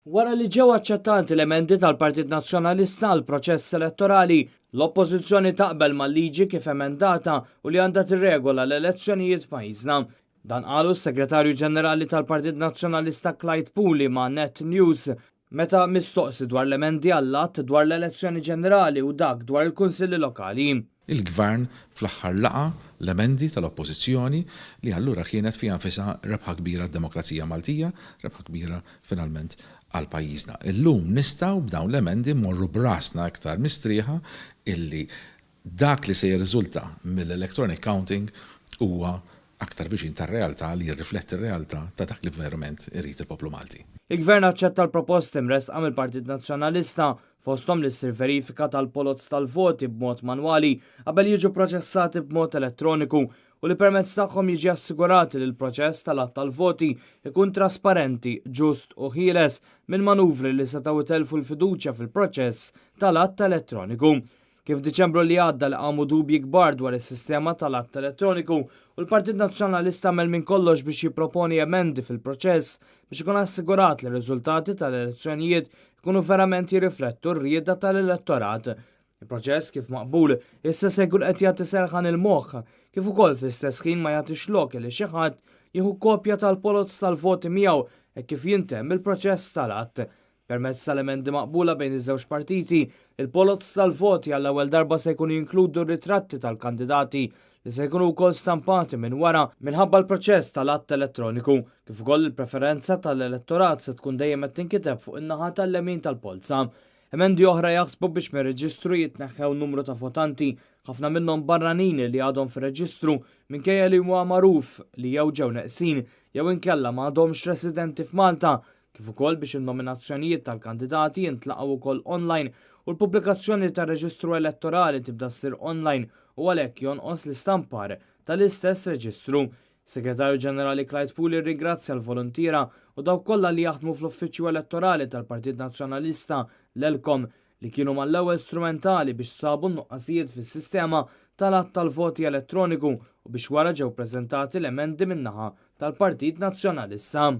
Wara li ġew aċċettati l-emendi tal-Partit Nazzjonalista għall-proċess elettorali, l-Oppożizzjoni taqbel mal-liġi kif emendata u li għandha tirregola l-elezzjonijiet f'pajjiżna. Dan qalu s-Segretarju Ġenerali tal-Partit Nazzjonalista Clyde Puli ma' Net News meta mistoqsi dwar l-emendi għall-Att dwar l-Elezzjoni Ġenerali u dak dwar il-Kunsilli Lokali. Il-Gvern fl-aħħar laqa' l-emendi tal-Oppożizzjoni li allura kienet fiha nfisha rebħa kbira għad-demokrazija Maltija, rebħa kbira finalment għal pajjiżna. Illum nistgħu b'dawn l-emendi mmorru b'rasna iktar mistrieħa illi dak li se jirriżulta mill-electronic counting huwa aktar viċin tar-realtà li jirrifletti r-realtà ta' dak li verament irid il-poplu Malti. Il-Gvern aċċetta l-proposti mressqa mill-Partit Nazzjonalista fosthom li ssir verifika tal-poloz tal-voti b'mod manwali qabel jiġu proċessati b'mod elettroniku u li permezz tagħhom jiġi assigurat li l-proċess tal-għadd tal-voti jkun trasparenti, ġust u ħieles minn manuvri li setgħu jtellfu l-fiduċja fil-proċess tal-għadd elettroniku. Kien f'Diċembru li għadda li qamu dubji kbar dwar is-sistema tal-għadd elettroniku u l-Partit Nazzjonalista għamel minn kollox biex jipproponi emendi fil-proċess biex ikun assigurat li r-riżultati tal-elezzjonijiet ikunu verament jirriflettu r-rieda tal-elettorat. Il-proċess kif maqbul issa se jkun qed jagħti serħan il-moħħ kif ukoll fl-istess ħin ma jagħtix lok li xi ħadd jieħu kopja tal-poloz tal-voti miegħu hekk kif jintemm il-proċess tal-għadd. Permezz tal-emendi maqbula bejn iż-żewġ partiti, il-poloz tal-voti għall-ewwel darba se jkunu jinkludu r-ritratti tal-kandidati li se jkunu wkoll stampati minn wara minħabba l-proċess tal-għadd elettroniku, kif ukoll il-preferenza tal-elettorat se tkun dejjem qed tinkiteb fuq in-naħa tal-lemin tal-polza. Emendi oħra jaħsbu biex mir-reġistru jitneħħew numru ta' votanti, ħafna minnhom barranin li għadhom fir-reġistru minkejja li huwa magħruf li jew ġew neqsin jew inkella ma għadhomx residenti f'Malta, kif ukoll biex in-nominazzjonijiet tal-kandidati jintlaqgħu wkoll online u l-pubblikazzjoni tar-reġistru elettorali tibda ssir online u għalhekk jonqos l-istampar tal-istess reġistru. Segretarju Ġenerali Clyde Puli rringrazzja l-voluntiera u dawk kollha li jaħdmu fl-Uffiċċju Elettorali tal-Partit Nazzjonalista, l-ELCOM, li kienu mal-ewwel strumentali biex sabu n-nuqqasijiet fis-sistema tal-għadd tal-voti elettroniku u biex wara ġew preżentati l-emendi min-naħa tal-Partit Nazzjonalista.